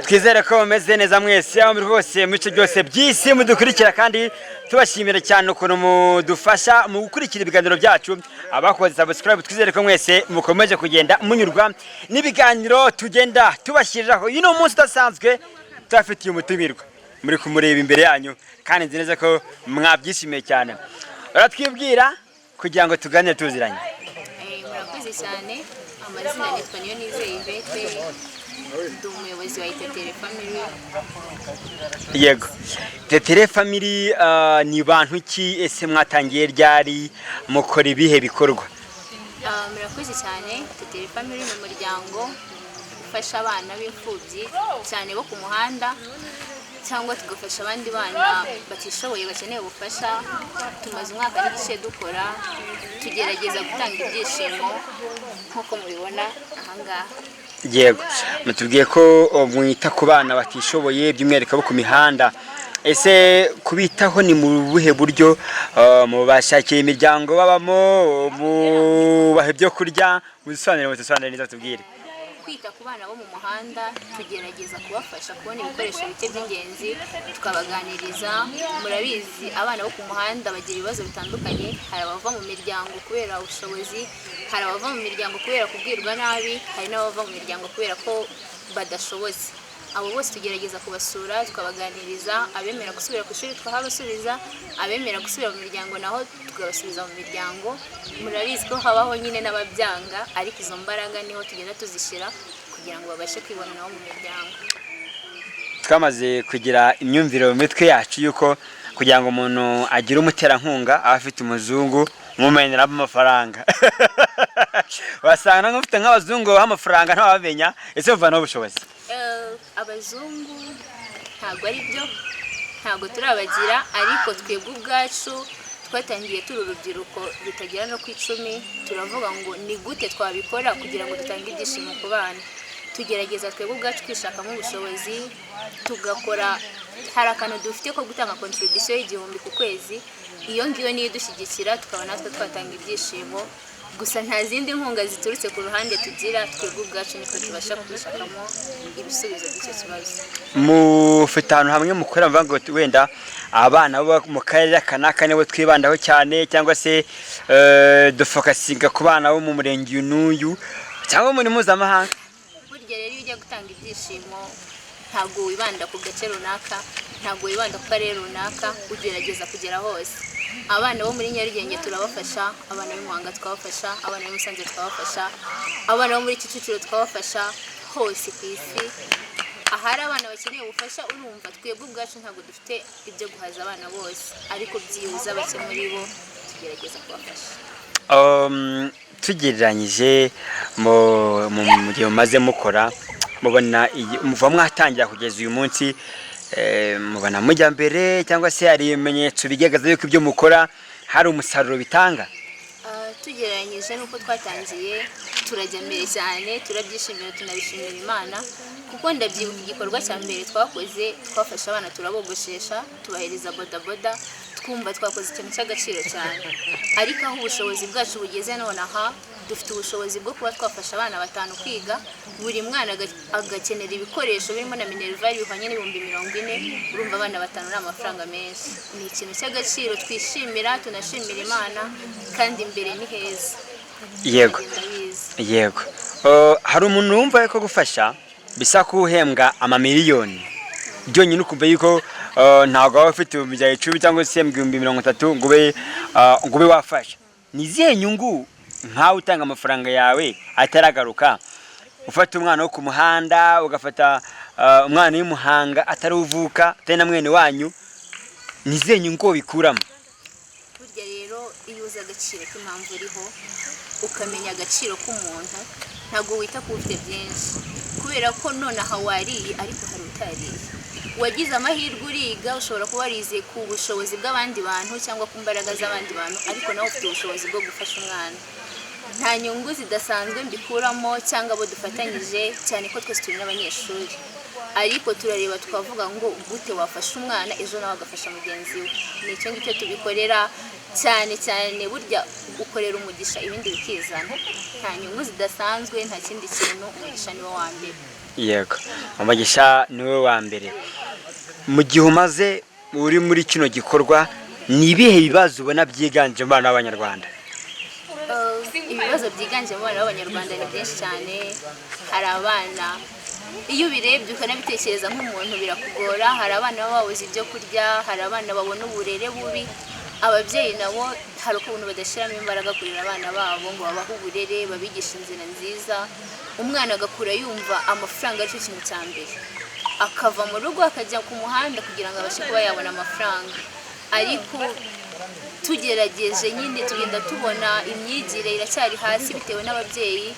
Twizere ko mumeze neza mwese aho muri hose mu bice byose by'isi mudukurikira, kandi tubashimira cyane ukuntu mudufasha mu gukurikira ibiganiro byacu. Abakoze subscribe, twizere ko mwese mukomeje kugenda munyurwa n'ibiganiro tugenda tubashyiriraho. Uyu ni umunsi udasanzwe, tubafitiye umutumirwa muri kumureba imbere yanyu, kandi nzi neza ko mwabyishimiye cyane. Uratwibwira kugira ngo tuganire tuziranye. Murakoze cyane. Amazina nitwa Niyonizeye Yvette, ndi umuyobozi wa Itetere Family. Yego, Tetere Family ni bantu ki? Ese mwatangiye ryari? Mukora ibihe bikorwa? Murakoze cyane. Itetere Family ni umuryango ufasha abana b'imfubyi, cyane bo ku muhanda, cyangwa tugafasha abandi bana batishoboye bakeneye ubufasha. Tumaze umwaka n'igice dukora, tugerageza gutanga ibyishimo nk'uko mubibona ahangaha. Yego, mutubwiye ko mwita ku bana batishoboye, by'umwihariko abo ku mihanda. Ese kubitaho ni mu buhe buryo? Mubashakira imiryango babamo? Mubaha ibyo kurya? Mudusobanurire neza, tubwire. Kwita ku bana bo mu muhanda, tugerageza kubafasha kubona ibikoresho bike by'ingenzi, tukabaganiriza. Murabizi, abana bo ku muhanda bagira ibibazo bitandukanye. Hari abava mu miryango kubera ubushobozi, hari abava mu miryango kubera kubwirwa nabi, hari n'abava mu miryango kubera ko badashobotse. Abo bose tugerageza kubasura, tukabaganiriza. Abemera gusubira ku ishuri tukahabasubiza, abemera gusubira mu miryango naho tukabasubiza mu miryango. Murabizi ko habaho nyine n'ababyanga, ariko izo mbaraga niho tugenda tuzishyira kugira ngo babashe kwibona nabo mu miryango. Twamaze kugira imyumvire mu mitwe yacu yuko kugira ngo umuntu agire umuterankunga aba afite umuzungu umumeneramo amafaranga. Wasanga nk'ufite nk'abazungu baha amafaranga, ntawamenya. Ese muvanaho ubushobozi? Abazungu ntabwo ari byo, ntabwo turabagira, ariko twebwe ubwacu twatangiye turi urubyiruko rutagera no ku 10. Turavuga ngo ni gute twabikora kugira ngo dutange ibyishimo ku bana? Tugerageza twebwe ubwacu kwishakamo ubushobozi, tugakora. Hari akantu dufite ko gutanga contribution y'1000 ku kwezi. Iyo ngiyo niyo idushyigikira, tukaba natwe twatanga ibyishimo. Gusa nta zindi nkunga ziturutse ku ruhande tugira. Twebwe ubwacu nitwe tubasha kwishakamo ibisubizo by'icyo kibazo. Mufite ahantu hamwe mukorera, muvuga ngo wenda abana bo mu karere aka n'aka nibo twibandaho cyane, cyangwa se dufocusinga ku bana bo mu murenge uyu n'uyu, cyangwa muri mpuzamahanga? Burya rero, iyo ujya gutanga ibyishimo, ntabwo wibanda ku gace runaka, ntabwo wibanda ku karere runaka, ugerageza kugera hose. Abana bo muri Nyarugenge turabafasha, abana b'i Muhanga tukabafasha, abana b'i Musanze tukabafasha, abana bo muri Kicukiro tukabafasha, hose ku isi ahari abana bakeneye ubufasha. Urumva, twebwe ubwacu ntabwo dufite ibyo guhaza abana bose, ariko byibuze bake muri bo tugerageza kubafasha. Tugereranyije mu gihe mumaze mukora, mubona muva mwatangira kugeza uyu munsi, mubona mujya mbere, cyangwa se hari ibimenyetso bigaragaza yuko ibyo mukora hari umusaruro bitanga? Tugereranyije n'uko twatangiye, turajya mbere cyane. Turabyishimira, tunabishimira Imana, kuko ndabyibuka igikorwa cya mbere twakoze, twafashe abana turabogoshesha, tubahereza bodaboda, twumva twakoze ikintu cy'agaciro cyane. Ariko aho ubushobozi bwacu bugeze nonaha, dufite ubushobozi bwo kuba twafasha abana batanu kwiga, buri mwana agakenera ibikoresho birimo na minerval bihwanye n'40,000. Urumva, abana batanu ni amafaranga menshi. Ni ikintu cy'agaciro twishimira, tunashimira Imana, kandi imbere ni heza. Bigenda biza. Yego. Hari umuntu wumva ko gufasha bisa kuhembwa amamiliyoni byonyine, ukumva yuko ntabwo waba ufite 10,000 cyangwa se 30,000 ngo ube wafasha. Ni izihe nyungu nkawe utanga amafaranga yawe ataragaruka, ufata umwana wo ku muhanda, ugafata umwana w'imuhanga atari uvuka, atari na mwene wanyu? Ni izihe nyungu bikuramo? Burya rero, iyo uzi agaciro k'impamvu uriho, ukamenya agaciro k'umuntu, ntabwo wita ku ufite byinshi, kubera ko nonaha wariye ariko hari utariye. Wagize amahirwe uriga, ushobora kuba warize ku bushobozi bw'abandi bantu cyangwa ku mbaraga z'abandi bantu, ariko nawe ufite ubushobozi bwo gufasha umwana. Nta nyungu zidasanzwe mbikuramo cyangwa abo dufatanyije, cyane ko twese turi n'abanyeshuri, ariko turareba tukavuga ngo gute wafasha umwana, ejo nawe agafasha mugenzi we. Ni icyo ngicyo tubikorera cyane cyane. Burya ukorera umugisha, ibindi bikizana. Nta nyungu zidasanzwe, nta kindi kintu, umugisha niwo wa mbere. Yego, Umugisha niwe wa mbere. Mu gihe umaze uri muri kino gikorwa, ni ibihe bibazo ubona byiganje mu bana b'Abanyarwanda? Ibibazo byiganje mu bana b'Abanyarwanda ni byinshi cyane. Hari abana, iyo ubirebye ukanabitekereza nk'umuntu birakugora, hari abana baba babuze ibyo kurya, hari abana babona uburere bubi, ababyeyi nabo hari ukuntu badashyiramo imbaraga kurera abana babo ngo babahe uburere, babigishe inzira nziza. Umwana agakura yumva amafaranga aricyo kintu cya mbere, akava mu rugo akajya ku muhanda kugira ngo abashe kuba yabona amafaranga. Ariko tugerageje nyine, tugenda tubona imyigire iracyari hasi bitewe n'ababyeyi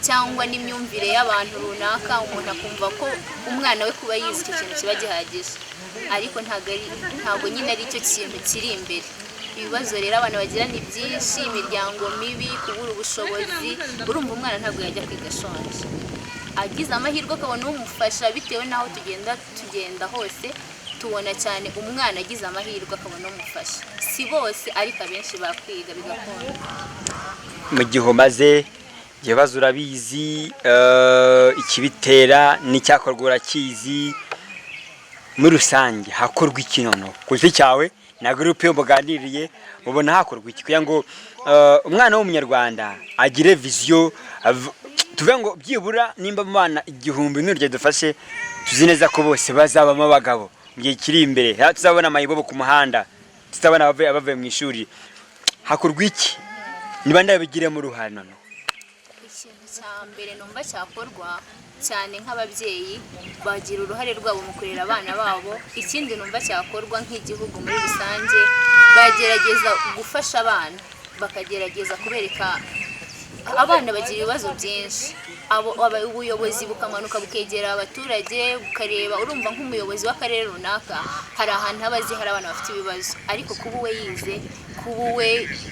cyangwa n'imyumvire y'abantu runaka. Umuntu akumva ko umwana we kuba yize icyo kintu kiba gihagije, ariko ntabwo nyine ari cyo kintu kiri imbere. Ibibazo rero abana bagira ni byinshi: imiryango mibi, kubura ubushobozi. Urumva umwana ntabwo yajya kwiga ashonje. Agize amahirwe akabona umufasha, bitewe n'aho tugenda hose tubona cyane umwana agize amahirwe akabona umufasha, si bose ariko abenshi bakwiga bigakunda. Mu gihe umaze, ibibazo urabizi, ikibitera n'icyakorwa urakizi. Muri rusange hakorwa iki noneho ku giti cyawe na groupe yo muganiriye? Mubona hakorwa iki kugira ngo umwana w'Umunyarwanda agire vision, tuvuge ngo byibura nimba mu bana 1000 n'urugero dufashe, tuzi neza ko bose bazabamo abagabo mu gihe kiri imbere, tuzabona amayibobo ku muhanda, tuzabona abavuye mu ishuri, hakorwa iki? Niba ndabigiremo uruhare noneho? Ikintu cya mbere numva cyakorwa cyane, nk'ababyeyi bagira uruhare rwabo mu kurera abana babo. Ikindi numva cyakorwa nk'igihugu muri rusange, bagerageza gufasha abana, bakagerageza kubereka abana bagira ibibazo byinshi. Ubuyobozi bukamanuka bukegera abaturage bukareba. Urumva nk'umuyobozi w'akarere runaka hari ahantu aba azi hari abana bafite ibibazo, ariko kuba uwe yize, kuba uwe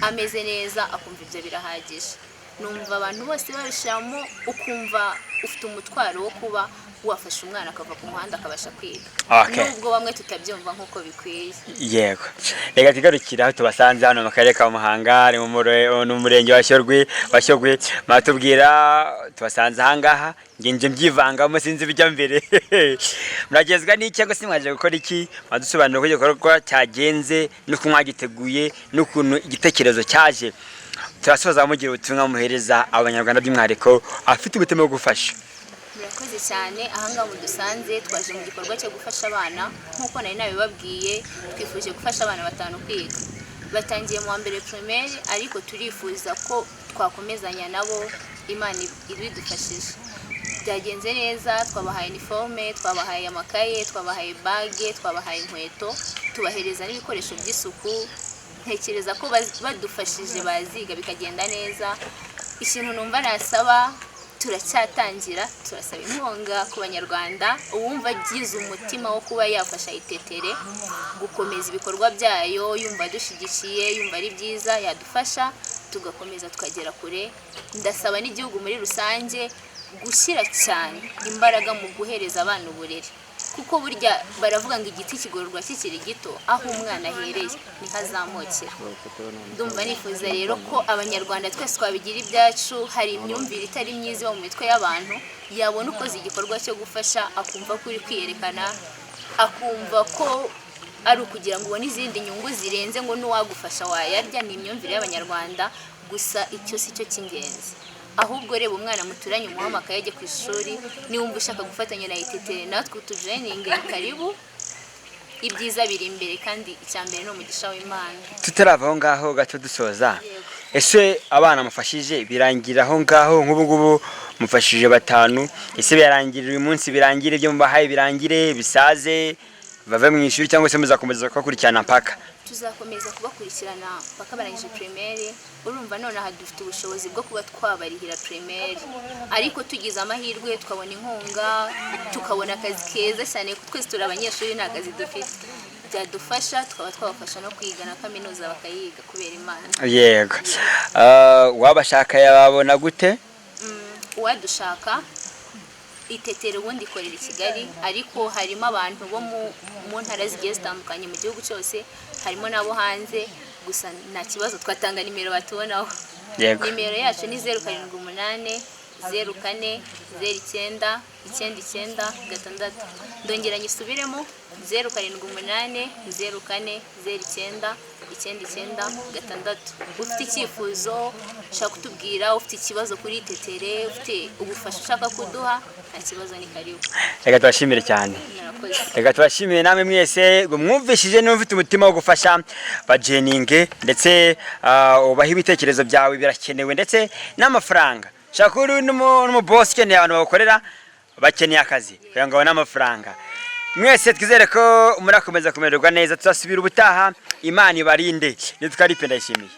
ameze neza, akumva ibyo birahagije. Numva abantu bose babishyiramo, ukumva ufite umutwaro wo kuba wafasha umwana akava ku muhanda akabasha kwiga, nubwo bamwe tutabyumva nk'uko bikwiye. Yego, reka twigarukire aho tubasanze hano mu karere ka Muhanga, ni mu murenge wa Shyogwe. Mwatubwira, tubasanze ahangaha, nge mbyivangamo sinzi ibijya mbere. Muragezwa n'iki cyangwa se mwaje gukora iki? Mwadusobanurira uko igikorwa cyagenze n'uko mwagiteguye n'ukuntu igitekerezo cyaje. Turasoza mugira ubutumwa muhereza Abanyarwanda, by'umwihariko afite umutima wo gufasha. Murakoze cyane. Ahangaha mudusanze, twaje mu gikorwa cyo gufasha abana. Nk'uko nari nabibabwiye, twifuje gufasha abana batanu kwiga. Batangiye mu wa mbere primaire, ariko turifuza ko twakomezanya nabo Imana ibidufashije. Byagenze neza, twabahaye uniforme, twabahaye amakaye, twabahaye bage, twabahaye inkweto, tubahereza n'ibikoresho by'isuku. Ntekereza ko badufashije baziga bikagenda neza. Ikintu numva nasaba, turacyatangira, turasaba inkunga ku Banyarwanda. Uwumva agize umutima wo kuba yafasha Itetere gukomeza ibikorwa byayo, yumva adushyigikiye, yumva ari byiza, yadufasha tugakomeza tukagera kure. Ndasaba n'igihugu muri rusange gushyira cyane imbaraga mu guhereza abana uburere, kuko burya baravuga ngo igiti kigororwa kikiri gito, aho umwana ahereye niho azamukira. Ndumva nifuza rero ko Abanyarwanda twese twabigira ibyacu. Hari imyumvire itari myiza iba mu mitwe y'abantu, yabona ukoze igikorwa cyo gufasha akumva ko uri kwiyerekana, akumva ko ari ukugira ngo ubone izindi nyungu zirenze, ngo n'uwagufasha wayarya. Ni imyumvire y'Abanyarwanda gusa, icyo si cyo cy'ingenzi. Ahubwo reba umwana muturanye, umuhe amakaye ajye ku ishuri. Niwumva ushaka gufatanya na Itetere natwe utujoininge, karibu. Ibyiza biri imbere, kandi icya mbere ni umugisha w'Imana. Tutarava aho ngaho gato, dusoza, ese abana mufashije birangira aho ngaho? Nk'ubu ngubu mufashije batanu, ese birangirira uyu munsi, birangire ibyo mubahaye birangire bisaze bave mu ishuri, cyangwa se muzakomeza kubakurikirana mpaka? Tuzakomeza kubakurikirana paka barangije primaire. Urumva nonaha dufite ubushobozi bwo kuba twabarihira primaire, ariko tugize amahirwe tukabona inkunga, tukabona akazi keza cyane, kuko twese turi abanyeshuri nta kazi dufite, byadufasha tukaba twabafasha no kwiga na kaminuza bakayiga kubera Imana. Yego. Wabashaka yababona gute? Uwadushaka, Itetero ubundi ikorera i Kigali, ariko harimo abantu bo mu ntara zigiye zitandukanye mu gihugu cyose, harimo n'abo hanze. Gusa nta kibazo, twatanga nimero batubonaho. Nimero yacu ni 078 04 09 99 6. Ndongera nyisubiremo: 078 04 09 99 6. Ufite icyifuzo ushaka kutubwira, ufite ikibazo kuri Tetere, ufite ubufasha ushaka kuduha, nta kibazo, ni karibu. Reka tubashimire cyane. Murakoze. Reka tubashimire namwe mwese ngo mwumvishije. Niba ufite umutima wo gufasha, bajoininge ndetse ubahe ibitekerezo byawe, birakenewe, ndetse n'amafaranga. Ushobora kuba uri n'umubosi ukeneye abantu bagukorera, bakeneye akazi kugira ngo babone amafaranga. Mwese twizere ko murakomeza kumererwa neza. Tuzasubira ubutaha, Imana ibarinde. Nitwa Ripe Ndayishimiye.